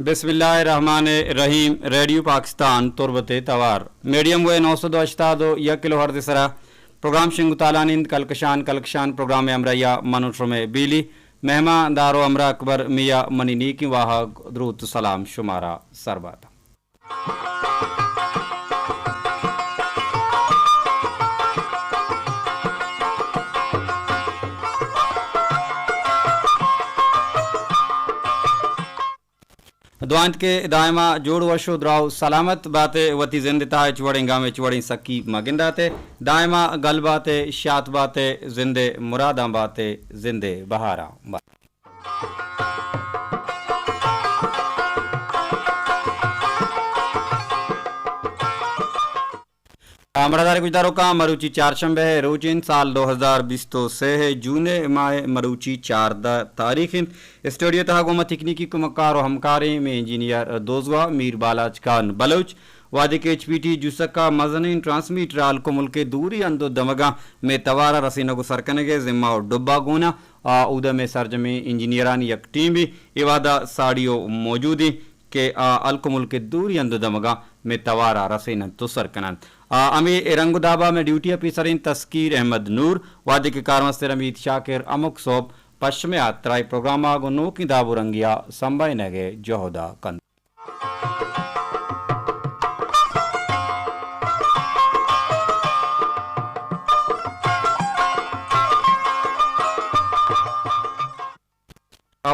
بسم اللہ الرحمن الرحیم۔ ریڈیو پاکستان تربت ءِ توار میڈیم ویو نو سد و ہشتاد و یک کلو ہرٹز ءِ سرا پروگرام شنگ و تالان انت۔ کلکشان، کلکشان پروگرام ءِ ہمراہی ءَ من و شمئے بیلی، مہمان دار و ہمراہ اکبر میاں، منی نیکیں واہگ، دروت و سلام شمارا سر بات۔ دعا انت کہ دائما جوڑ وش و دراہ و سلامت بات ئے، وتی زند ءِ تہا ہچ وڑیں گم، ہچ وڑیں سکی مہ گندات ئے، دائما گل بات ئے، شات بات ئے، زند ءِ مراداں بات ئے، زند ءِ بہاراں بات۔ آ، مڑاداریں گوشداروکاں، مروچی چارشنبہ ءِ روچ انت، سال دو ہزار بیست و سے ءِ جون ءِ ماہ ءِ مروچی چاردہ تاریخ انت۔ اسٹوڈیو ءِ تہا گوں ما تکنیکی کمکار و ہمکاریں مئے انجینئر دوزواہ میر بالاچ خان بلوچ، وہدے کہ ایچ پی ٹی جوسک ءِ مزنیں ٹرانسمیٹر ءَ ہلک و ملک ءِ دوری ہند و دمگاں مئے توار ءَ رسینگ و سر کنگ ءِ ذمہ و ڈبہ گون ءَ، آ، اود ءَ مئے سرجمیں انجینئرانی یک ٹیمے اے وہد ءَ ساڑی و موجود انت کہ آ ہلک و ملک ءِ دوری ہند و دمگاں مئے توار ءَ رسین انت و سر کن انت۔ آ، ہمے رنگ و داب ءَ مئے ڈیوٹی آفیسر انت تسکیر احمد نور، وہدے کہ کارمستر حمید شاکر ہمک سہب پہ شمئے ہاترا اے پروگرام ءَ گوں نوکیں داب و رنگے ءَ سمبھائینگ ءِ جہد ءَ کنت۔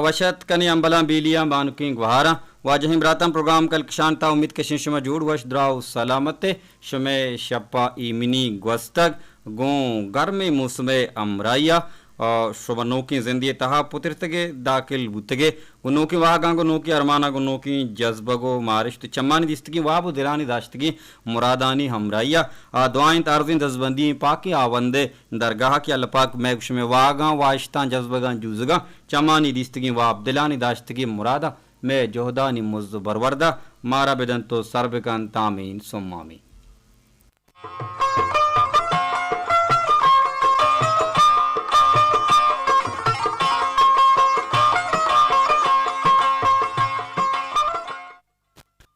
وش اتک کنیں ہمبلاں، بیلیاں، بانکیں گوہاراں، واجہیں براتاں، پروگرام کلکشان ءِ تہا امید کشیں شما جوڑ وش، دراہ و سلامت ئے۔ شمئے شپ ءَ ایمنی گوستگ، گوں گرمیں موسم ءِ ہمراہی ءَ، آ، شما نوکیں زندے ءِ تہا پترتگ ئے، داخل بوتگ ئے، گوں نوکیں واہگاں، گوں نوکیں ارماناں، گوں نوکیں جذبگ و مارشت، چمانی دیستگیں واب و دلانی داشتگیں مرادانی ہمراہی ءَ، آ، دعا انت ارزیں دزبندی ایں پاکیں ہاوند ءِ درگاہ ءَ کہ اللہ پاک مئے گوں شمئے واہگاں، واہشتاں، جذبگاں، جوزگاں، چمانی دیستگیں واب، دلانی داشتگیں مراداں، مئے جہدانی مزد و برورد ءَ مارا بدنت و سر بکنت۔ آمین ثم آمین۔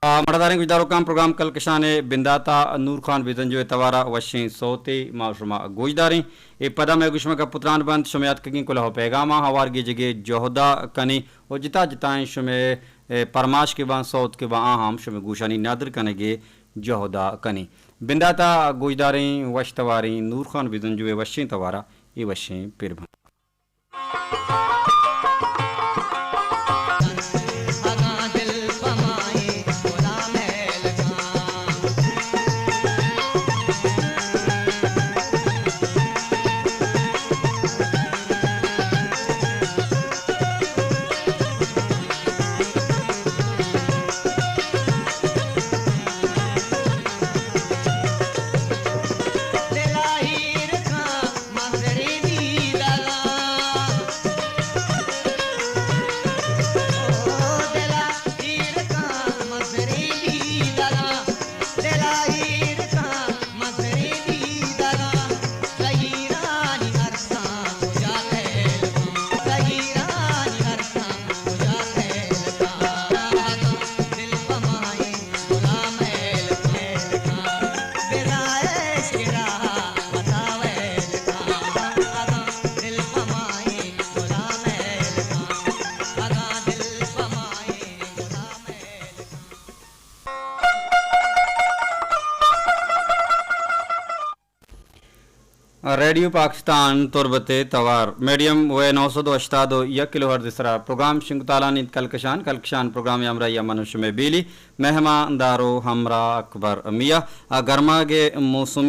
آ، مڑاداریں گوشداروکاں، پروگرام کلکشان ءِ بندات ءَ نور خان بزنجو ءِ توار ءَ وشیں سوتے ما شما گوشداریں۔ اے پدا مئے گوشمگا پتران بنت، شمئے اتکگیں کلوہ و پیغاماں ہوار گیجگ ءِ جہد ءَ کنیں و جتا جتائیں شمئے، اے، پرماش کہ باں، سوت کہ باں، آہاں ہم شمئے گوشانی ندر کنگ ءِ جہد ءَ کنیں۔ بندات ءَ گوشداریں وش تواریں نور خان بزنجو ءِ وشیں توار ءَ اے وشیں پر بنت۔ ریڈیو پاکستان تربت ءِ توار میڈیم ویو نو سد و ہشتاد و یک کلو ہرٹز ءِ سرا پروگرام شنگ تالان انت۔ کلکشان، کلکشان پروگرام ءِ ہمراہی ءَ من شمئے بیلی مہمان دار و ہمراہ اکبر میاں۔ آ، گرماگ ءِ موسم،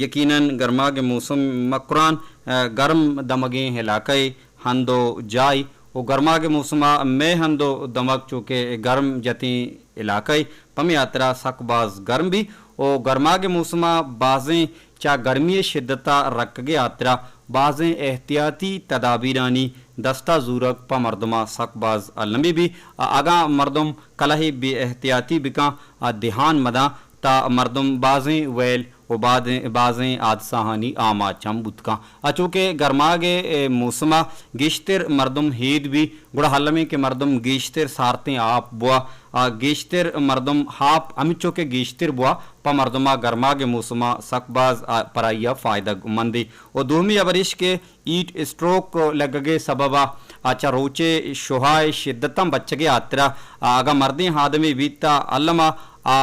یقیناً گرماگ ءِ موسم مکران، آ، گرم دمگیں علاقہ ءِ ہند و جاہے و گرماگ ءِ موسم ءَ مئے ہند و دمگ چو کہ گرم جتیں علاقہ ءِ، پمے ہاترا سک باز گرم بی و گرماگ ءِ موسم ءَ بازیں چہ گرمی ءِ شدت ءَ رکگ ءِ ہاترا بازیں احتیاطی تدابیرانی دست ءَ زورگ پہ مردم ءَ سک باز المی بی۔ ءُ اگاں مردم کلہے بے احتیاطی بکاں ءُ دھیان مداں تہ مردم بازیں ویل و بازیں، بازیں حادثہانی آماچ ہم بوت کن۔ اچو کہ گرماگ ءِ موسم ءَ گیشتر مردم ہید بی، گڑا المی کہ مردم گیشتر سارتیں آپ بوا، آ، گیشتر مردم آپ ہمینچو کہ گیشتر بوا، پہ مردم ءَ گرماگ ءِ موسم ءَ سک باز، آ، پر آئی ءَ فائدہ مندیں۔ و دومی ہبر ایش کہ ہیٹ اسٹروک لگگ ءِ سبب ءَ، آ، چہ روچ ءِ شوہا ءِ شدت ءَ بچگ ءِ ہاترا، آ، اگاں مردیں آدمے بیت تہ الم ءَ آ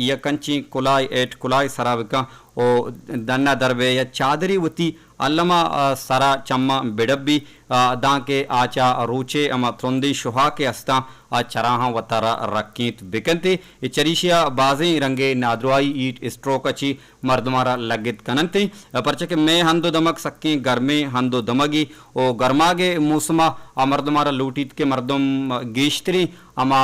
یک انچیں کلاہے، ہیٹ کلاہے سرا بکن و ڈن ءَ در بئے یا چادرے وتی الم ءَ، آ، سرا چماں بڈبی، آ، دانکہ آ چہ روچ ءِ ہما ترندیں شوہا کہ استاں، آ چراہاں وتارا رکینت بکنت۔ اے چریشی ءَ بازیں رنگے نادراہی ہیٹ اسٹروک ءَ چہ مردماں را لگت کننت، پرچا کہ مئے ہند و دمگ سکیں گرمیں ہند و دمگے و گرماگ ءِ موسم ءَ آ مردماں را لوٹیت کہ مردم گیشتریں ہما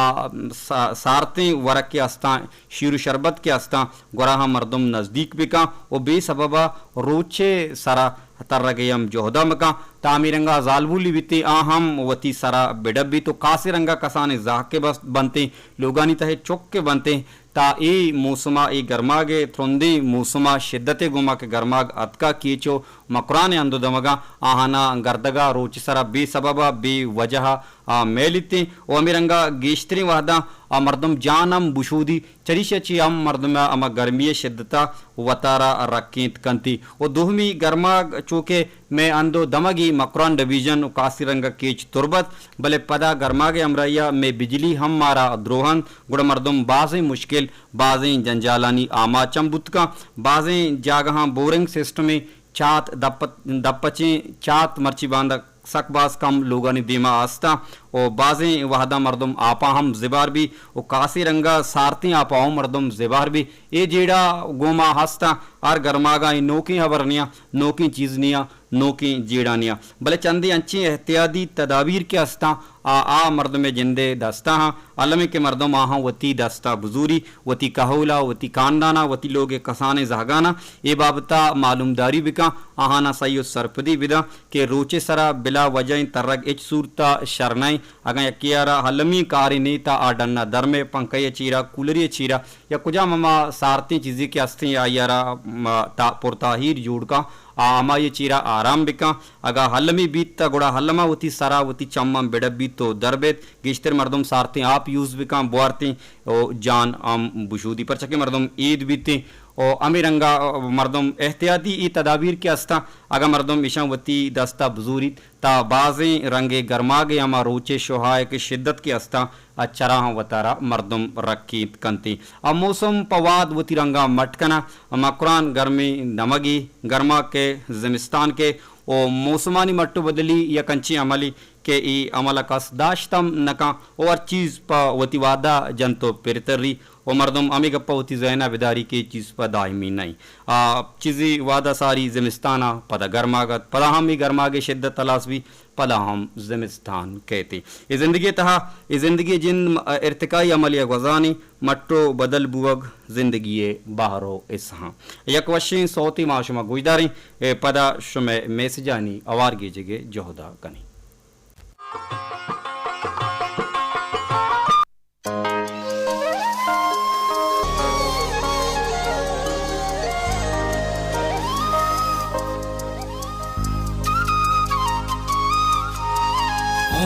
سا-، سارتیں ورگ کہ استاں، شیر و شربت کہ استاں، گورا ہم مردم نزدیک بکن و بے سبب ءَ روچ ءِ سرا ترگ ءِ ہم جہد ءَ مکن۔ تہ ہمے رنگ ءَ زالبولے بیتیں، آ ہم وتی سرا بڈبیت و کاسے رنگ ءَ کسانیں زہگ کہ بس بنتیں، لوگانی تہ ءَ چک کہ بنتیں، تہ اے موسم ءَ، اے گرماگ ءِ ترندیں موسم ءِ شدت ءِ گوما کہ گرماگ اتکا، کیچ و مکران ءِ ہند و دمگاں آہاناں گردگ ءَ روچ ءِ سرا بے سبب ءَ، بے وجہ ءَ، آ، میلیتیں و ہمے رنگ ءَ گیشتریں وہداں آ مردم جان ہم بشودی۔ چریشی ءَ چہ ہم مردم ءَ ہما گرمی ءِ شدت ءَ وتارا رکینت کنتی۔ و دومی گرماگ چو کہ مئے ہند و دمگی مکران ڈویژن و کاسے رنگ ءَ کیچ تربت، بلے پدا گرماگ ءِ ہمراہی ءَ مئے بجلی ہم مارا دروہنت، گڑا مردم بازیں مشکل، بازیں جنجالانی آماچ ہم بوت کن۔ بازیں جاگہاں بورنگ سسٹمے، چات دپ-، دپچیں چات مرچی باندا سک باز کم لوگانی دیما استاں و بازیں وہداں مردم آپاں ہم زبار بی و کاسے رنگا سارتیں آپاں ہم مردم زبار بی۔ اے جیڑہ گوما ہستاں، ہر گرماگاں اے نوکیں ہبر نیاں، نوکیں چیز نیاں، نوکیں جیڑہ نیاں، بلے چندے انچیں احتیاطی تدابیر کہ استاں، آ، آ مردم ءِ جند ءِ دستا ہاں۔ المی کہ مردم آہاں وتی دستا بزوری، وتی کہولا، وتی کاندانا، وتی لوگ ءِ کسانیں زہگانا اے بابتا معلومداری بکن، آہانا سہی و سرپدی بدن کہ روچ ءِ سرا بلا وجہیں ترگ ہچ صورتا شر نئیں۔ اگاں یکے ءَ را المی کارے نیت، آ ڈن ءَ در مئے، پنکھے ءِ چیرا، کولرے ءِ چیرا یا کجام ہما سارتیں چیزے کہ استیں، آئی ءَ را، م، تا-، پر تاہیر جوڑ کن، آ ہمائی ءِ چیرا آرام بکن۔ اگاں المی بیت تہ گڑا الم ءَ وتی سرا وتی چماں بڈبیت و در بیت۔ گیشتر مردم سارتیں آپ یوز بکن، بوارتیں و جان ہم بشودی، پرچا کہ مردم ہید بیتیں و ہمے رنگا مردم احتیاطی اے تدابیر کہ استاں، اگاں مردم ایشاں وتی دستا بزوریت، تہ بازیں رنگے گرماگ ءِ ہما روچ ءِ شوہا ءِ کہ شدت کہ استاں، آ چراہاں وتارا مردم رکینت کنتیں۔ آ موسم پہ وہد وتی رنگاں مٹ کناں، مکران گرمیں دمگے، گرماگ کہ زمستان کہ و موسمانی مٹ و بدلی یک انچیں عملے کہ اے عمل ءَ کس داشت ہم نہ کن و ہر چیز پہ وتی وہد ءَ جنت و پر تری و مردم ہمے گپ ءَ وتی ذہن ءَ بداری کہ اے چیز پہ دائمی نئیں۔ آ، چیزے وہد ءَ ساری زمستان ءَ، پدا گرماگ ات، پدا ہم اے گرماگ ءِ شدت ہلاس بی، پدا ہم زمستان کیت۔ اے زندگی ءِ تہا، اے زندگی ءِ جند ارتقائی عملے ءَ گوزان ایں، مٹ و بدل بوگ زندگی ءِ بہر و حصہ آں۔ یک وشیں سوتے ما شما گوشداریں، اے پدا شمئے میسجانی ہوار گیجگ ءِ جہد ءَ کنیں۔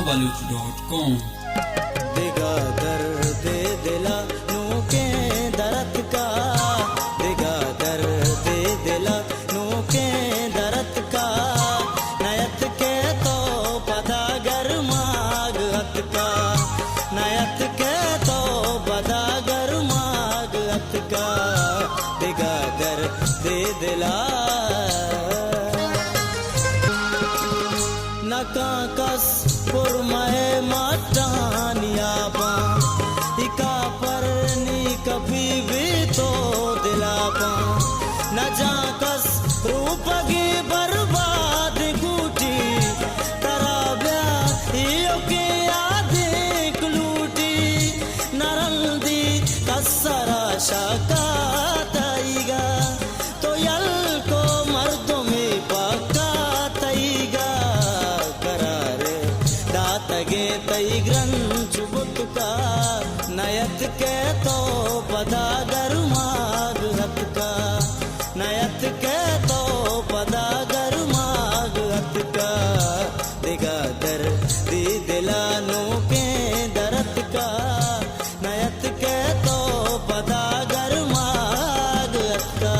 Baloch dot com. دگہ درد دل ءَ نوکیں در اتکا، دگہ درد دل ءَ نوکیں در اتکا، نیتکے تو پدا گرماگ اتکا، نیتکے تو پدا گرماگ اتکا، دگہ درد دل ءَ۔ نکاں کس پر مئے مٹانی آپاں، اکا پر نی کپی بی تو دل آپاں۔ نہ جاں کس روپگی برباد گوٹی، ترا بیا ایوکیں یادینک لوٹی۔ نہ رندی کس سرا شکا تئیگا، تو یل کو مردمے پکا تئیگا، قرار داتگیں تئی گرنچ بتکا، نیتکے تو پدا گرماگ اتکا، نہ دی دلا نوکیں درتکا، نیتکے تو پدا گرماگ اتکا۔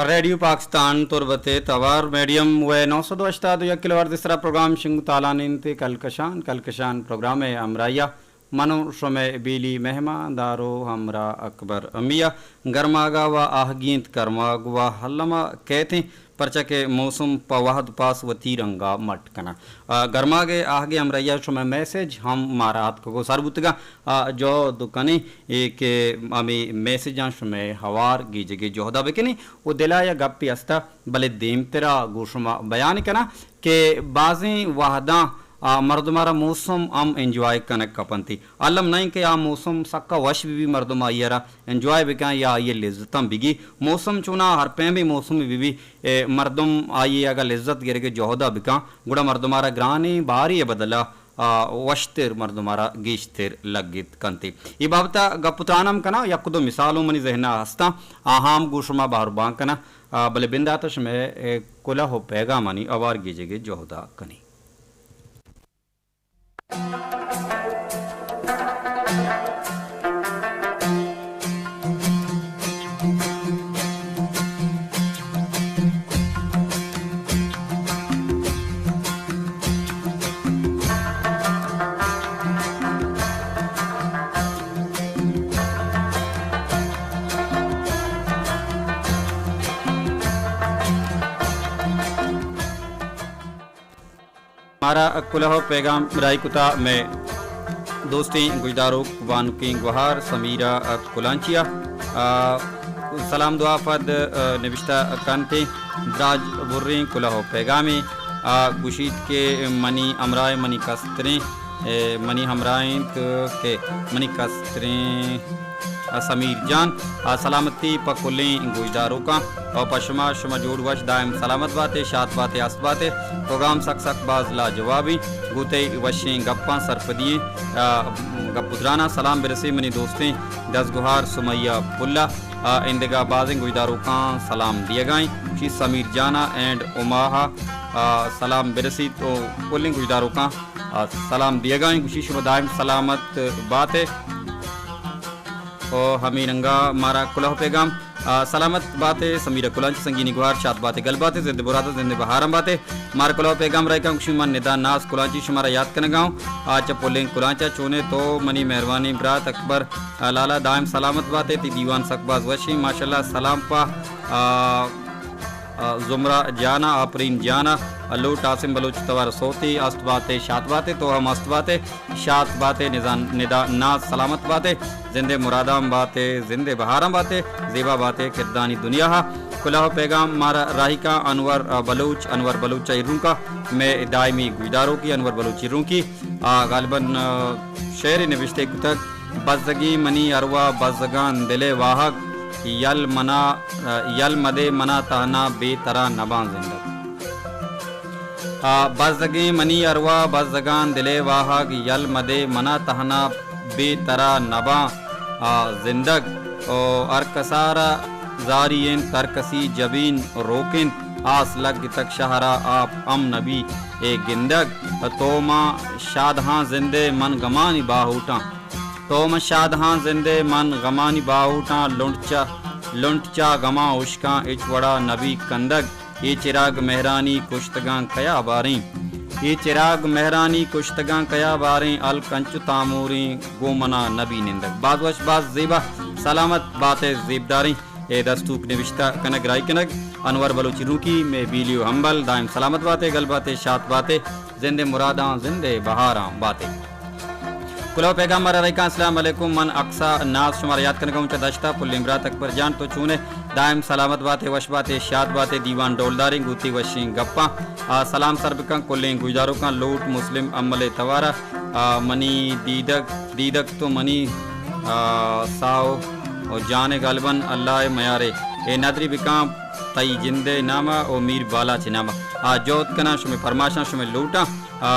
ریڈیو پاکستان تربت ءِ توار میڈیم ویو نو سد ءُ ہشتاد ءُ یک کلو ہرٹز ءِ سرا پروگرام شنگ تالان انت۔ کلکشان، کلکشان پروگرام ءِ ہمراہی ءَ من ءُ شمئے بیلی مہمان دار ءُ ہمراہ اکبر امی ءَ۔ گرماگ ءَ و آہگی انت، گرماگ و الم ءَ کیت انت، پرچا کہ موسم پہ وہد پاس وتی رنگ ءَ مٹ کناں۔ آ، گرماگ ءِ آہگ ءِ ہمراہی ءَ شمئے میسج ہم مارا اتکگ ءُ سر بوتگ اَنت۔ آ، جہد کنیں اے کہ ہمے میسجاں شمئے ہوار گیجگ ءِ جہد ءَ بکنیں ءُ دل ءَ یک گپے است ءَ بلے دیمتر ءَ گوں شما بیان کناں کہ بازیں وہداں، آ، مردم ءَ را موسم ہم انجوائے کنگ کپنت۔ الم نہ انت کہ آ موسم سکا وش بہ بی، مردم آئی ءَ را انجوائے بکن یا آئی ءِ لذتاں بگی۔ موسم چوناہا ہر پیمیں موسم بہ بی، اے، مردم آئی ءِ اگاں لذت گرگ ءِ جہد ءَ بکن، گڑا مردم ءَ را گرانیں بارے ءِ بدل ءَ، آ، وشتر مردم ءَ را گیشتر لگت کنت۔ اے بابت ءَ گپ ءُ تران ہم کناں، یک دو مثال اوں منی ذہن ءَ ہستاں، آہاں ہم گوں شما بہر بان کناں۔ آ، بلے بندات ءَ شمئے، اے، کلہ ءُ پیگامانی ہوار گیجگ ءِ جہد ءَ کنیں۔ مارا کلہ ءُ پیگام راہی کتا مئے دوستیں گوشداروک بانکیں گوہار سمیرہ کلانچی ءَ۔ آ، سلام دعا پد، آ، نبشتہ کنت، دراج بریں کلہ ءُ پیگامے۔ آ، گوشیت کہ منی ہمراہ منی کستریں، اے، منی ہمراہ انت کہ منی کستریں سمیر جان، آ، سلامتی پہ کلیں گوشداروکاں ءُ پہ شما، شما جوڑ وش دائم سلامت بات ئے، شات بات ئے، ہست بات ئے۔ پروگرام سک سک باز لاجوابیں، گوں تئی وشیں گپاں سرپدی ایں، آ، گپ ءُ تراناں۔ سلام برسی منی دوستیں دزگوہار سمیہ پلا، آ، اندگہ بازیں گوشداروکاں سلام دیگائیں، گوشی سمیر جانا اینڈ اماہا، آ، سلام برسیت ءُ کلیں گوشداروکاں آ، سلام دیگائیں، گوشی شما دائم سلامت بات ئے۔ او ہمے رنگا مارا کلہ ءُ پیگام، آ، سلامت بات ئے، سمیرہ کلانچی سنگینی گوہار، شات بات ئے، گل بات ئے، زند ءِ مراداں زند ءِ بہاراں بات ئے۔ مارا کلہ ءُ پیگام راہی کن، گوشی من ندا ناز کلانچی شمارا یات کنگا اوں۔ آ، چہ پلیں کلانچا چونے تو منی مہروانیں برات اکبر، آ، لالا دائم سلامت بات ئے، تئی دیوان سک باز وشیں، ماشاءاللہ۔ سلام پہ، آ، آ، زمرہ جان ءَ، آپرین جان ءَ، لوٹ عاصم بلوچ توار سوتے، است بات ئے، شات بات ئے، تو ہم است بات ئے، شات بات ئے، نزان ندا ناز سلامت بات ئے، زند ءِ مراداں بات ئے، زند ءِ بہاراں بات ئے، زیبا بات ئے کردانی دنیا ءَ۔ کلہ ءُ پیگام مارا راہی کن انور، آ، بلوچ، انور بلوچ ءِ ایرونکا، مئے دائمی گوشداروکے انور بلوچ ایرونکی، آ، غالباً، آ، شعرے نبشتہ کتگ۔ بزگیں منی ارواہ بزگاں دل ءِ واہگ، یل منا، یل مدے منا تہنا بے ترا نباں زندگ۔ آ، بزگیں منی ارواہ بزگاں دل ءِ واہگ، یل مدے منا تہنا بے ترا نباں، آ، زندگ۔ او ہر کسارا زاری انت، ہر کسی جبین روک انت، آس لگتگ شہرا آپ ہم نبی اے گندگ۔ تو ماں شادہاں زند ءِ من گمانی باہوٹاں۔ تو من شادہاں زند ءِ من غمانی باہوٹاں، لنٹ چہ، لنٹ چہ غماں ہشکاں ہچ وڑا نبی کندگ۔ اے چراگ مہرانی کشتگاں کیا باریں؟ اے چراگ مہرانی کشتگاں کیا باریں؟ ہلک انچو تاموریں گوں منا نبی نندگ۔ باز وش، باز زیبا، سلامت بات ئے زیبداریں۔ اے دستونک نبشتہ کنگ، راہی کنگ، انور بلوچ ایرونکی، مئے بیلی ءُ ہمبل، دائم سلامت بات ئے، گل بات ئے، شات بات ئے، زند ءِ مراداں، زند ءِ بہاراں بات ئے۔ کلہ ءُ پیگام مارا راہی کن، السلام علیکم، من اقصی ناز شمارا یات کنگا اوں چہ دشتا، پلیں برات اکبر جان تو چون ئے؟ دائم سلامت بات ئے، وش بات ئے، شات بات ئے، دیوان ڈولداریں گوں تئی وشیں گپاں۔ آ، سلام سر بکن کلیں گوشداروکاں، لوٹ مسلم امل ءِ توارا، آ، منی دیدگ، دیدگ تو منی، آ، ساہ ءُ جان ئے، غالباً اللہ ءِ میار ئے۔ اے ندری بکاں تئی جند ءِ نام ءَ ءُ میر بالاچ ءِ نام ءَ۔ آ، جہد کناں شمئے پرماشاں، شمئے لوٹاں، آ،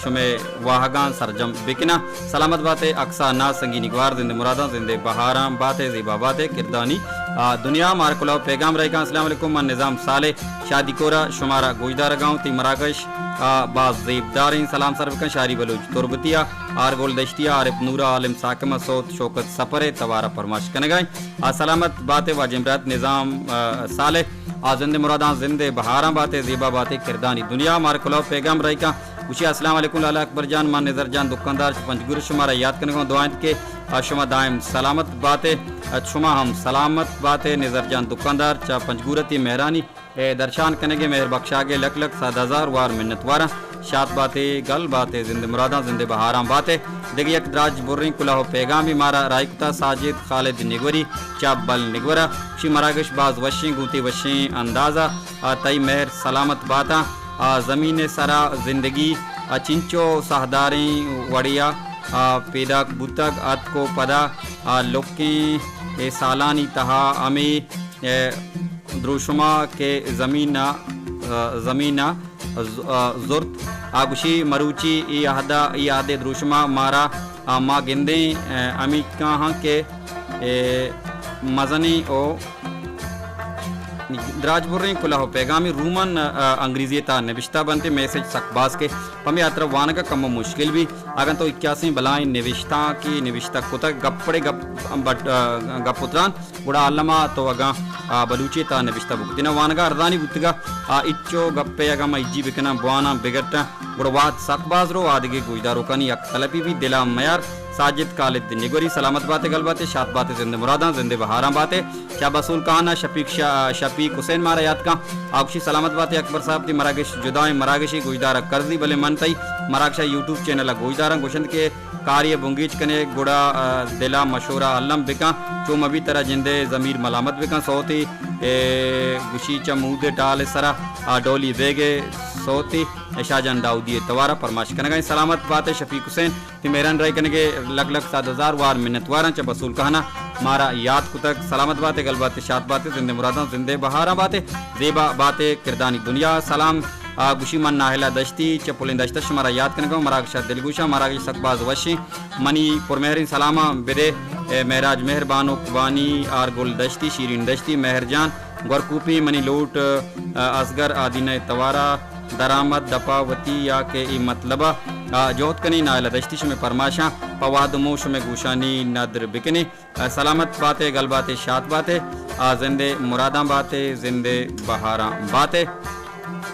شمئے واہگاں سرجم بکناں۔ سلامت بات ئے، اقصی ناز سنگینی گوہار، زند ءِ مراداں، زند ءِ بہاراں بات ئے، زیبا بات ئے، کردانی آ، دنیا مار کلو پیغام رہے کن۔ السلام علیکم، من نظام صالح شادی کورا شمارا گوشدارگاں۔ تی مراگش، آ، باز زیبداریں۔ سلام سر بکن شاری بلوچ تربتی آ، آر گل دشتی آ، عارف نورا، عالم ساکم سوت، شوکت سفر توارا پرماش کنگائیں۔ آ، سلامت باتے واجہ برات نظام، آ، صالح۔ آ، زند مراداں زند بہاراں باتے، زیبا باتے کردانی دنیا۔ مار کلو پیغام رہے کن۔ گوشی، السلام علیکم لالا اکبر جان، من نظر جان دکاندار چہ پنجگور شمارا یاد کنگاں۔ دعا انت کہ، آ، شما دائم سلامت باتے، آ، شما ہم سلامت باتے۔ نظر جان دکاندار چہ پنجگور تی مہرانی، اے، درشان کنگے مہر بخشاگے لک لک صد ہزار وار منت واراں۔ شات باتے، گل باتے، زند مراداں زند بہاراں باتے۔ دگہ یک دراج بریں کلہ و پیغامی مارا راہی کتا ساجد خالد نگوری چہ بل نگورا۔ شی مراگش باز وشیں گوتی وشیں اندازا، آ، تئی مہر سلامت باتاں۔ آ، زمین سرا زندگی، آ، چنچو ساہداریں وڑیا، آ، پیداک بوتگ اتک و پدا، آ، لکیں اے سالانی تہا ہمے، اے، دروشما کہ زمین ء، آ، زمین ء ز-، آ، زرت۔ آ گوشی، مروچی ای عہدہ، ای عہدے دروشما مارا، آ، ما گندیں، آ، امیت کاہاں کہ، اے، مزنیں او دراج بریں کلہ و پیغامی رومن، آ، انگریزی تا نبشتہ بنتے۔ میسج سک باز کے پمی ہاترا وانگا کمو مشکل بی۔ اگن تو اکیاسیں بلائیں نوشتاں کی نوشتہ کتگ، گپڑے گپ، بٹ-، آ، گپ اتران، گڑا الما تو اگاں، آ، بلوچی تا نبشتہ بکتینا وانگا ارزانی بوتگا، آ، اچو گپے اگاں ما اجی بکناں، بواناں، بگٹاں، گڑا وہد سک باز رو، آدگے گوشداروکانی یک تلپی بی دلا میار۔ ساجد خالد نگوری سلامت باتے، گل باتے، شات باتے، زند مراداں، زند بہاراں باتے۔ شاہ بسول کہانا شفیق شاہ، شفیق حسین مارا یاد کن۔ آ گوشی، سلامت باتے اکبر صاحب، تی مراگش جدائیں مراگشی گوشدارا کرزی، بلے من تئی مراگشا یوٹیوب چینل گوشداراں۔ گوشند کہ کاری ء بنگیج کنے، گڑا، آ، دل ء مشورہ الم بکن، چو مبی ترا جندے ضمیر ملامت بکن۔ سوتی، اے، گوشی چہ مودے ٹال سرا، آ، ڈولی بیگے سوتی، شاہ جان داؤدی توارا پرماش کنگائیں۔ سلامت باتے شفیق حسین، تی مہران رای کنگے لک لک صد ہزار وار منت واراں۔ چہ بسول کہنا مارا یاد کتگ۔ سلامت باتے، گل باتے، شاد باتے، زندے مراداں، زندے بہاراں باتے، زیبا باتے کردانی دنیا۔ سلام۔ آ، گوشی من ناہلا دشتی چہ پلیں دشت ء شمارا یاد کنگاں، مراگش ء دلگوشاں، مراگش سک باز وشیں۔ منی پرمہریں سلاماں بدے، اے، مہراج مہر، بانک بانی، آرگل دشتی، شیرین دشتی، مہر جان، گورکوپی، منی لوٹ، آ، اصغر آدینہ توارا درآمد دپا وتی یا کہ اے مطلب ء، آ، جہد کنی۔ ناہلا دشتی شمے پرماشاں پہ وہد مو شمے گوشانی ندر بکنی۔ آ، سلامت باتے، گل باتے، شات باتے، آ، زندے مراداں باتے، زندے بہاراں باتے۔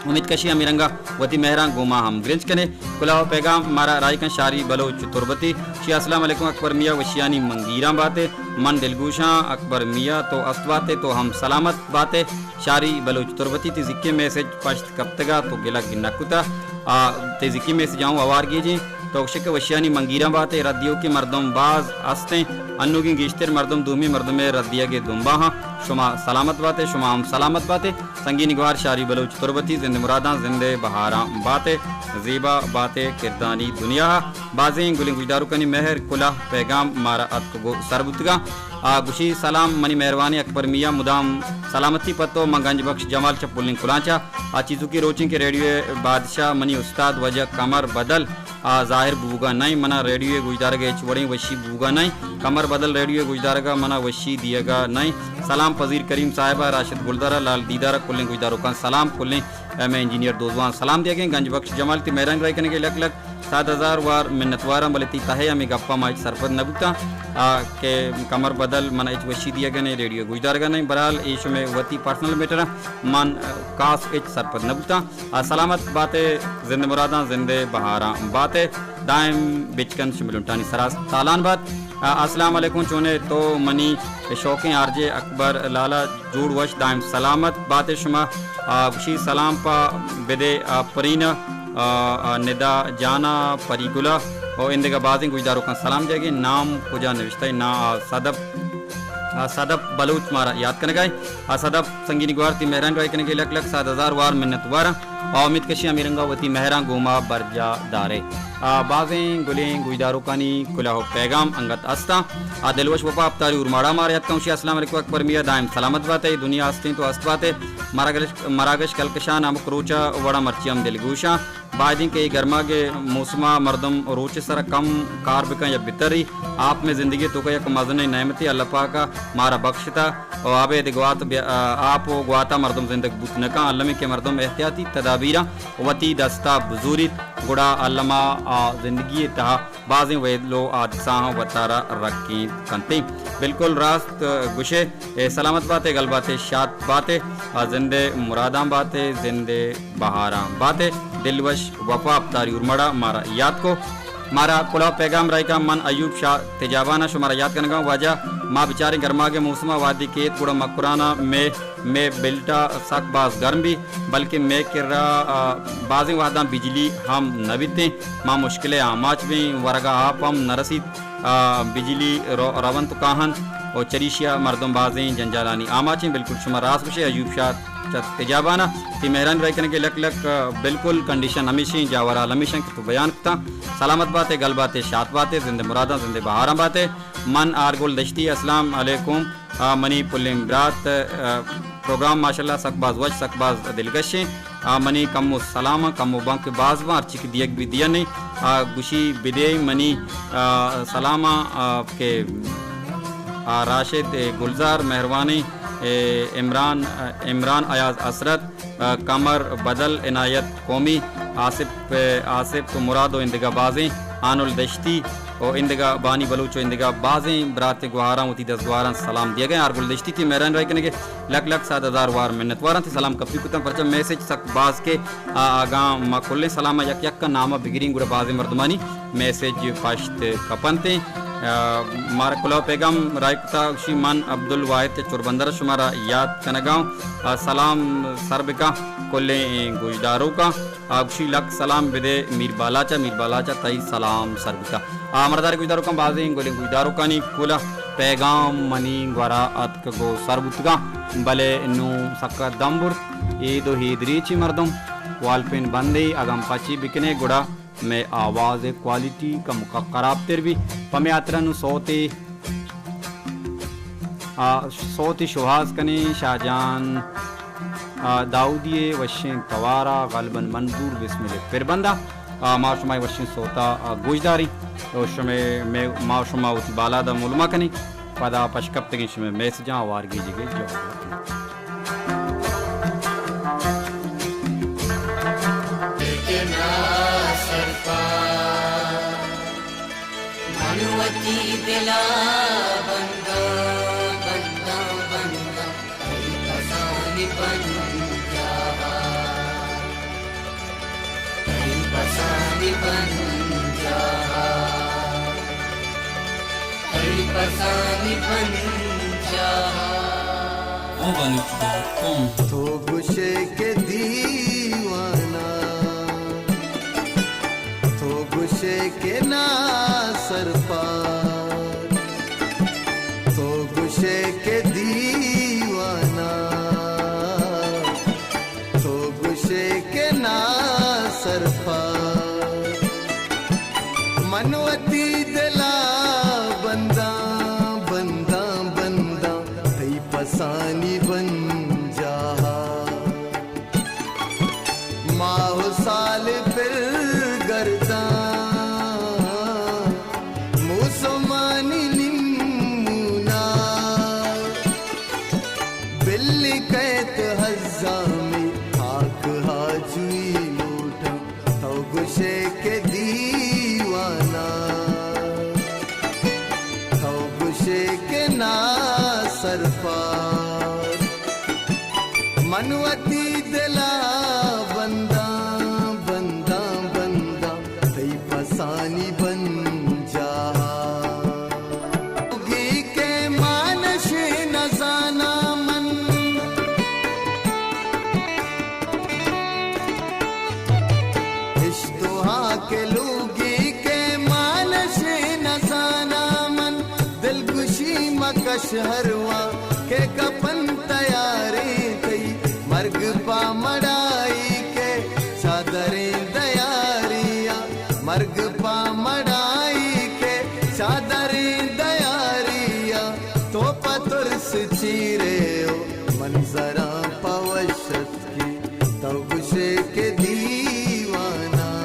امید کشی ہمے رنگا وتی مہراں گوما ہم گرنچ کنے۔ کلہو پیغام مارا راہی کن شاری بلوچ تربتی۔ شی السلام علیکم اکبر میاں، وشیانی منگیراں باتے۔ من دلگوشاں اکبر میاں تو است باتے، تو ہم سلامت باتے۔ شاری بلوچ تربتی، تی زکی میسج پشت کپتگا تو گلگ نہ کتا۔ آ، تی زکی میسج آؤں اوار گیجیں۔ تو گوشے کہ وشیانی منگیراں باتے، رد دیوکیں مردم باز استیں۔ انوگیں گیشتر مردم دومی مردمے رد دیگے دنبا ہاں۔ شما سلامت باتے، شما ہم سلامت باتے۔ سنگینی گوہار شاری بلوچ تربتی، زند مراداں، زندے بہاراں باتے، زیبا باتے کردانی دنیا۔ بازیں گلیں گوشداروکانی مہر، کلہ، پیغام مارا اتک گو سر بوتگا۔ آ، گوشی، سلام منی مہربانی اکبر میاں، مدام سلامتی پتو۔ من گنج بخش جمال چہ پلیں کلانچا۔ آ چیزوکی روچیں کہ ریڈیو بادشاہ منی استاد وجہ کمر بدل، آ، ظاہر بوگا نئیں۔ منا ریڈیو گوشدارگ ہچ وڑیں وشی بوگا نئیں۔ کمر بدل ریڈیو گوشدارگا منا وشی دیگا نئیں۔ سلام پذیر کریم صاحبہ، راشد گلدارا، لال دیدارا، کلیں گوشداروکاں سلام، کلیں، اے، میں انجینئر دوزوان سلام دیگیں۔ گنج بخش جمال تی مہران رائی کنگے لک لک صد ہزار وار منتواراں، بلے تی تہے ہمے گپاں ما ہچ سرپد نہ بوتاں، آ، کہ کمر بدل من ہچ وشی دیگ ء نئے، ریڈیو گوشدارگ ء نئے۔ بہرحال اے شمئے وتی پرسنل میٹر ء، من، آ، کاس ہچ سرپد نہ بوتاں۔ آ، سلامت باتے، زند مراداں، زندے بہاراں باتے، دائم بچکند شمئے لنٹانی سرا تالان بات۔ آ، السلام علیکم، چونے تو منی شوقیں آر جے اکبر لالا؟ جوڑ وش، دائم سلامت باتے شما۔ آ، گوشی سلام پہ بدے آ پرین، آ، آ، ندا جانا، پری گلا و اندگہ بازیں گوشداروکاں سلام دیگے۔ نام کجا نوشتہ نا؟ آ، صدف، آ، صدف بلوچ مارا یاد کنگائے۔ آ، صدف سنگینی گوار تی مہران رائی کنگے لک لک صد ہزار وار منت وارا۔ آ، امید کشی ہمے رنگا وتی مہراں گوما برجا دارے۔ آ، بازیں گلیں گوشداروکانی کلہ و پیغام انگت استاں۔ آ، دلوش وپا اپتاری اورماڑا مارا یات کن، گوشی السلام علیکم اکبر میاں، دائم سلامت باتے، دنیا استیں تو است باتے۔ مراگش، مراگش کلکشان ہمک روچا وڑا مرچی ہم دلگوشاں۔ باید انت کہ اے گرماگ ءِ موسم ءَ مردم روچ ءِ سرا کم کار بکن یا بتری۔ آپ مئے زندگی ءِ توکا یک مزنیں نعمتے، اللہ پاک ءَ مارا بخشتا۔ و آبید گوات بیا-، آ، آپ و گواتا مردم زندگ بوت نکن۔ المی کہ مردم احتیاطی تدابیراں وتی دستا بزوریت، گڑا الما آ زندگی ءِ تہا بازیں ویل و حادثہاں وتارا رکینت کنت۔ بالکل راست گوشے۔ اے سلامت باتے، گل باتے، شات باتے، آ زندے مراداں باتے، زندے بہاراں باتے، دلوش وفا اپتاری اورمڑا مارا یات کو۔ مارا کلوہ پیغام رائیکا، من ایوب شاہ تجابانا شمارا یات کنگاں۔ واجہ، ما بچاریں گرماگ ءِ موسم ءَ وہدے کیت گڑا مکران ءَ مئے، مئے بلٹا سک باز گرم بی، بلکہ مئے کرا، آ، بازیں وہداں بجلی ہم نہ بیتیں۔ ما مشکل ءِ آماچ بیں، ورگا آپ ہم نہ رسیت۔ آ، بجلی رو-، رونت و کاہنت و چریشیا مردم بازیں جنجالانی آماچیں۔ بالکل شما راست گوشے ایوب شاہ چہ تجابانا۔ تی مہرانی رائی کنگے لک لک، آ، بالکل کنڈیشن ہمیشیں، جاور حال ہمیشیں کہ تو بیان کتا۔ سلامت باتے، گل باتے، شات باتے، زندے مراداں، زندے بہاراں باتے۔ من آرگل دشتی، السلام علیکم۔ آ، منی پلیں برات، آ، پروگرام ماشاءاللہ سک باز وش، سک باز دلگشیں۔ آ، منی کمو سلاماں، کمو بانک باز باں، ہرچی کہ دیگ بی دینے۔ آ، گوشی بدے منی، آ، سلاماں، آ، کہ، آ، راشد، اے، گلزار، مہروانی، اے، عمران، آ، عمران ایاز حسرت، آ، قمر بدل، عنایت قومی، آصف، آ، آصف تو مراد و اندگہ بازیں، آنل دشتی، و اندگہ بانی بلوچ و اندگہ بازیں برات گوہاراں وتی دزگوہاراں سلام دیگ ء۔ آرگل دشتی تی مہران رائی کنگے لک لک صد ہزار وار منت واراں۔ تی سلام کپی کتاں، پرچہ میسج سک باز کے، آ، اگاں ما کلیں سلام ء یک یک ء نام ء بگریں گڑا بازیں مردمانی میسج پشت کپنت۔ آ، مارا کلوہ پیغام رائی کتا، گوشی من عبدالواحد چوربندر شمارا یاد کنگاؤں۔ آ، سلام سر بکا کلیں گوشداروکاں۔ آ، گوشی لک سلام بدے میر بالاچ ء، میر بالاچ ء تئی سلام سر بوتا۔ آ، مردار گوشداروکاں، بازیں گلیں گوشداروکانی کل ء پیغام منی گورا اتک گو سر بوتگاں، بلے نوں سکا دم برت۔ اے دو ہیدریچی مردم والپین بندے اگاں پچی بکنے گڑا مئے آواز ء کوالٹی کمکا خراب تر بی۔ پمے ہاترا نوں سوتے آ، سوتے شوہاز کنیں شاہ جان، آ، داؤدی ء وشیں توار ء غالباً منظور بسمل ء پربند ء، آ، ما شمئے وشیں سوت ء، آ، گوش داریں۔ تو شمئے، مئے، ما شما وتی بالاد ء مولما کنیں۔ پدا پشکپتگیں شمئے میسجاں ہوار گیجگ ء جواب دیں۔ من وتی دل ء بنداں، بنداں، بنداں، تئی پسانی بنجاہ ء، تئی پسانی بنجاہ ء، تئی پسانی بنجاہ ء۔ تو گوشے کہ دیوانہ، تو گوشے کہ نا سرپاد، تو گوشے کہ دیوانہ، تو گوشے کہ نا سرپاد۔ من وتی دل ء بنداں، بنداں، بنداں، تئی پسانی بنجاہ ء۔ ماہ و سال پر گرداں، موسمانی نیمونا، بلی کئیت ہزامی ہاک ہاجوئی لوٹاں۔ تو گوشے کہ دیوانہ، تو گوشے کہ نا سرپاد۔ من وتی دل ء بنداں، بنداں، بنداں، تئی پسانی بنجاہ ء۔ لوگی کہ مانش نزاناں من، اشتہا کہ لوگی کہ مانش نزاناں من، دلگوشی مکش ہرواں کہ کپن تیاریں تئی، مرگ پہ مڑائی کہ چادریں دیاریاں، مرگ پہ مڑائی کہ چادریں دیاریاں۔ تو پہ ترس چیرے و منظراں پہ وش اتکی، تو گوشے کہ دیوانہ۔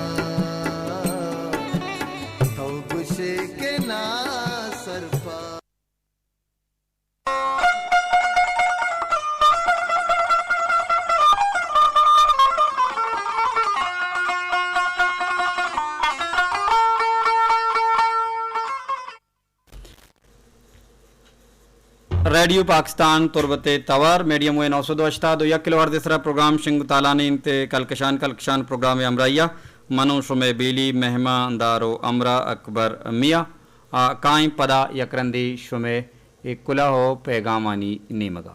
ریڈیو پاکستان تربت ءِ توار میڈیم ویو نو سد و ہشتاد و یک کلو ہرٹز ءِ سرا پروگرام شنگ و تالان انت۔ کلکشان کلکشان پروگرام ءِ ہمراہی ءَ من و شمئے بیلی مہمان دار و ہمراہ اکبر میاں۔ آ، کائیں پدا یک رندے شمئے اے کلوہ و پیغامانی نیمگا۔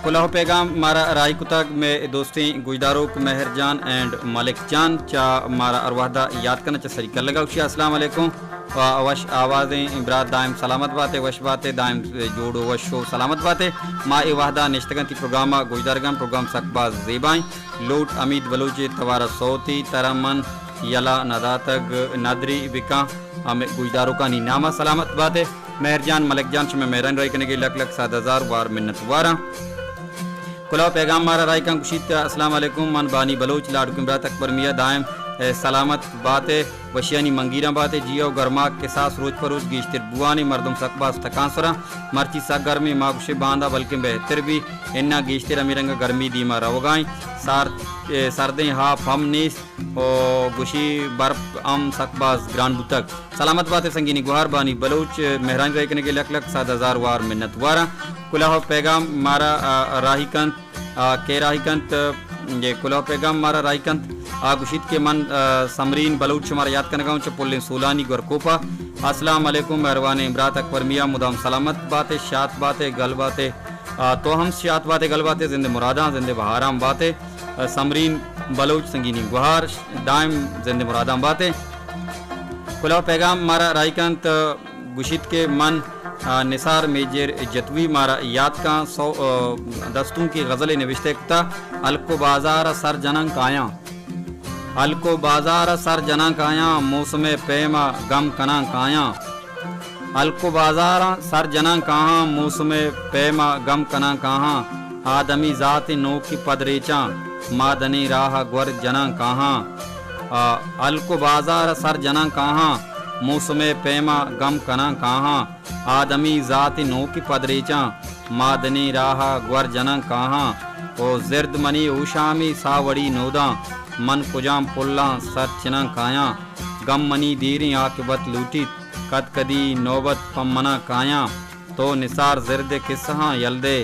کلوہ پیغام مارا راہی کتگ مئے دوستیں گوشداروک مہر جان اینڈ ملک جان، چہ مارا ہر وہدا یات کناں، چہ سری کلگا۔ گوشی السلام علیکم و وش آوازیں برات، دائم سلامت باتے، وش باتے، دائم جوڑ و وش و سلامت باتے۔ ما اے وہدا نشتگاں تئی پروگراما گوشدارگاں، پروگرام سک باز زیبائیں۔ لوٹ حمید بلوچ ءِ توارا سوتی، ترا من یلہ نداتگ ندری بکاں، ہمے گوشداروکانی ناما۔ سلامت باتے مہر جان، ملک جان، شمئے مہرانی راہی کنگے لک لک صد ہزار وار منت واراں۔ کلوہ پیغام مارا راہی کن، گوشیت السلام علیکم، من بانی بلوچ، لاڈکیں برات اکبر میاں دائم، اے، سلامت باتے، وشیانی منگیراں باتے، جیئو گرماگ کساس روچ پہ روچ گیشتر بوان ایں، مردم سک باز تکانسراں، مرچی سک گرمیں، ما گوشے باندا بلکیں بہتر بی، اناں گیشتر ہمے رنگا گرمی دیما روگا ایں، سار-، اے، سردیں ہاپ ہم نیست۔ و گوشی برپ ہم سک باز گران بوتگ۔ سلامت باتے سنگینی گوہار بانی بلوچ، مہرانی راہی کنگے لک لک صد ہزار وار منت واراں۔ کلوہ پیغام مارا، آ، راہی کنت، آ، کے راہی کنت، اے کلوہ پیغام مارا راہی کنت، آ گوشیت کہ من، آ، سمرین بلوچ شمارا یات کنگا اوں چہ پلیں سولانی گورکوپا۔ السلام علیکم مہروانیں برات اکبر میاں، مدام سلامت باتے، شات باتے، گل باتے، آ، تو ہم شات باتے، گل باتے، زند مرادا، زند بہارا باتے۔ سمرین بلوچ سنگینی گوہار دائم زند مراداں باتے۔ کلوہ پیغام مارا راہی کنت، گوشیت کہ من، آ، نثار میجر جتوئی مارا یات کاں، سو-، آ، دستونکے غزلے نبشتہ کتا، ہلک و بازار ءَ سر جناں کایاں۔ ہلک و بازار ءَ سر جناں کایاں، موسم ءِ پیم ءَ گم کناں کایاں۔ ہلک و بازاراں سر جناں کاہاں، موسم ءِ پیم ءَ گم کناں کاہاں، آدمی ذات ءِ نوکی پد ریچاں، مادنیں راہ ءَ گور جناں کاہاں۔ آ، ہلک و بازار ءَ سر جناں کاہاں، موسم ءِ پیم ءَ گم کناں کاہاں، آدمی ذات ءِ نوکی پد ریچاں، مادنیں راہ ءَ گور جناں کاہاں۔ او زرد منی ہوشامی ساوڑی نوداں، من کجام پلاں سر چناں کایاں، گم منی دیریں عاقبت لوٹیت۔ کد کدی نوبت پہ منا کایاں، تو نثار زرد ءِ کسہاں یل دے،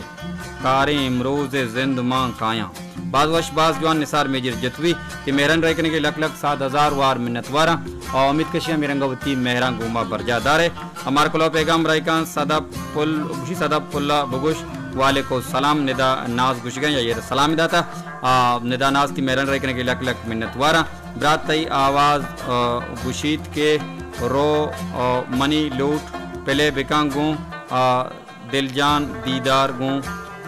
کاریں امروز ءِ زند مان کایاں۔ باز وش، باز جوان نثار میجر جتوئی، تئی مہرانی راہی کنگے لک لک صد ہزار وار منت واراں۔ او امید کشی ہمے رنگا وتی مہراں گوما برجاہ دارے۔ ہمارا کلوہ پیغام راہی کاں صدف پل، گوشی صدف پلا بگوش، وعلیکم السلام، ندا ناز گوشگاں یا ایر سلام داتا۔ آ، ندا ناز تئی مہرانی راہی کنگے لک لک منت واراں۔ برات تئی آواز، آ، گوشیت کہ رو، آ، منی لوٹ پلے بکاں گوں، آ، دل جان دیدار گوں،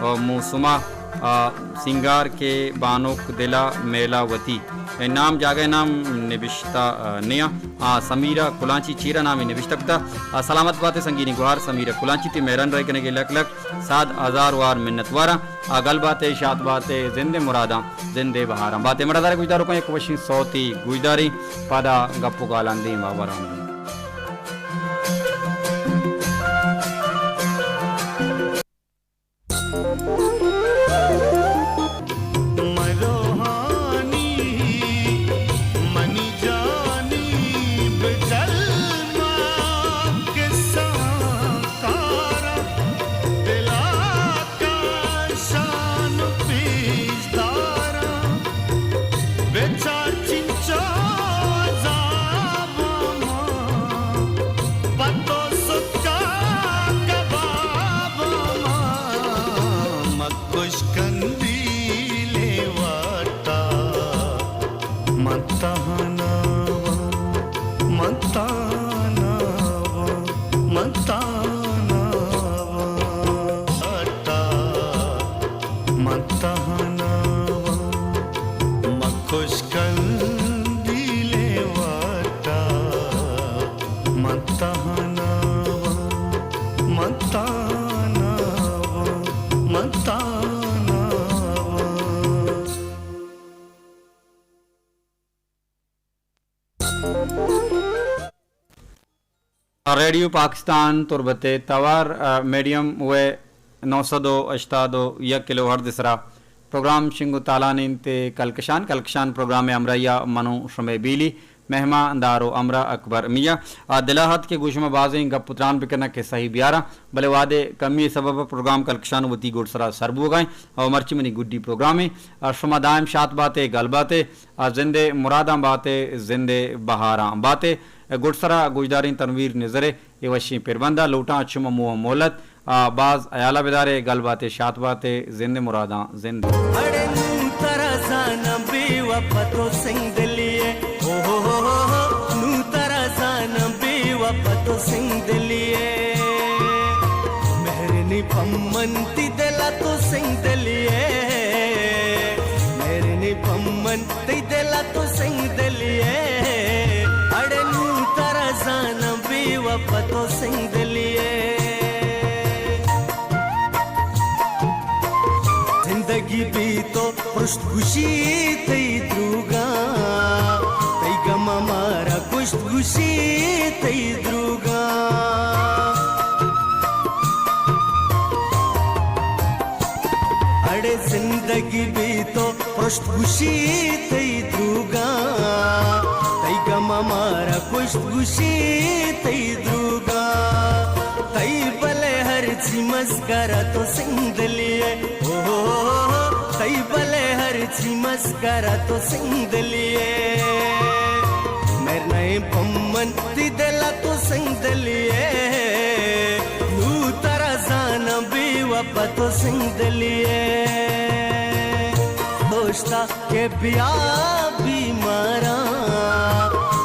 آ، موسما، آ، سینگار کے بانک دلا میلا وتی۔ اے نام جاگہ نام نبشتہ، آ، نیا۔ آ، سمیرہ کلانچی چیرا نامی نبشتہ کتا۔ آ، سلامت باتے سنگینی گوہار سمیرہ کلانچی، تئی مہرانی راہی کنگے لک لک صد ہزار وار منت واراں۔ آ، گل باتے، شات باتے، زند مراداں، زند بہاراں باتے۔ مڑا دارے گوشداروکاں یک وشیں سوتے گوشداریں، پدا گپ و گالاں دیم ءَ براں۔ مروہانی منی جانی بجل ما کساں کاراں، دلا کشان پیش داراں، بچار چنچو عذاب ما، پتو سکا کباب ما، مکش کندیلے واٹا۔ من تہنا واں، من تہنا واں، من تہنا واں۔ اٹا من تہنا واں، مکش کندیلے واٹا۔ من تہنا واں، من تہنا واں، من تہنا واں۔ ریڈیو پاکستان تربت ءِ توار، ءَ، میڈیم ویو نو سد ءُ ہشتاد ءُ یک کلو ہرٹز ءِ سرا پروگرام شنگ ءُ تالان اِنت ءُ کلکشان، کلکشان پروگرام ءِ ہمراہی ءَ من ءُ شمئے بیلی مہمان دار ءُ ہمراہ اکبر میاں۔ آ، دل ءَ ات کہ گوں شما بازیں گپ ءُ تران بکناں، کسہ ئے بیاراں، بلے وہدے کمی ءِ سبب ءَ پروگرام کلکشان وتی گڈسرا سر بوگ ءَ اِنت ءُ مرچی منی گڈی پروگرام اِنت۔ آ، شما دائم شات بات ئے، گل بات ئے، آ، زند ءِ مراداں بات ئے، زند ءِ بہاراں بات ئے۔ گڈسرا گوشداریں تنویر نزر ءِ اے وشیں پربند ءَ لوٹاں چم ءُ موہ ءُ مہلت، آ، باز ہیال ءَ بدار ئے، گل بات ئے، شات بات ئے، زند ءِ مراداں زند۔ اڑے نوں ترا زاناں بے وفا تو سنگدلی ئے، او ہو ہو ہو ہو، نوں ترا زاناں بے وفا تو سنگدلی ئے۔ مہر نی پمن تئی دل ءَ تو سنگدلی ئے، مہر نی پمن تئی دل ءَ تو سنگدلی ئے، اڑے نوں ترا زاناں بے وفا تو سنگدلی ئے۔ زندگی بی تو پرشت گوشی تئی دروگاں، تئی گم ءَ مارا کشت گوشی تئی دروگاں۔ اڑے زندگی بی تو پرشت گوشی تئی دروگاں، تئی گم ءَ مارا کشت گوشی تئی دروگاں۔ تئی بلے ہرچی مسکرا تو سنگدلی ئے، او ہو ہو ہو، تئی بلے ہرچی مسکرا تو سنگدلی ئے۔ مہر نئیں پمن تئی دل ءَ تو سنگدلی ئے، نوں ترا زاناں بے وفا تو سنگدلی ئے۔ دوستا کہ بیا بیماراں،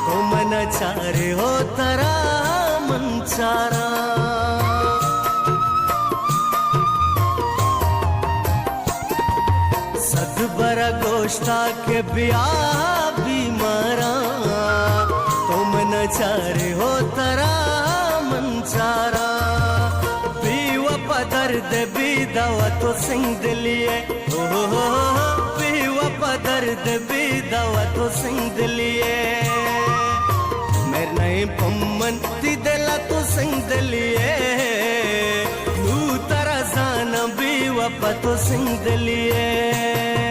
تو من چارے ہو ترا من چاراں۔ صد برا گوشتا کہ بیا بیماراں، تو من چارے ہو ترا من چاراں۔ بے وفا درد بے دوا تو سنگدلی ئے، او ہو ہو ہو، بے وفا درد بے دوا تو سنگدلی ئے۔ مہر نئیں پمن تئی دل ءَ تو سنگدلی ئے، نوں ترا زاناں بے وفا تو سنگدلی ئے۔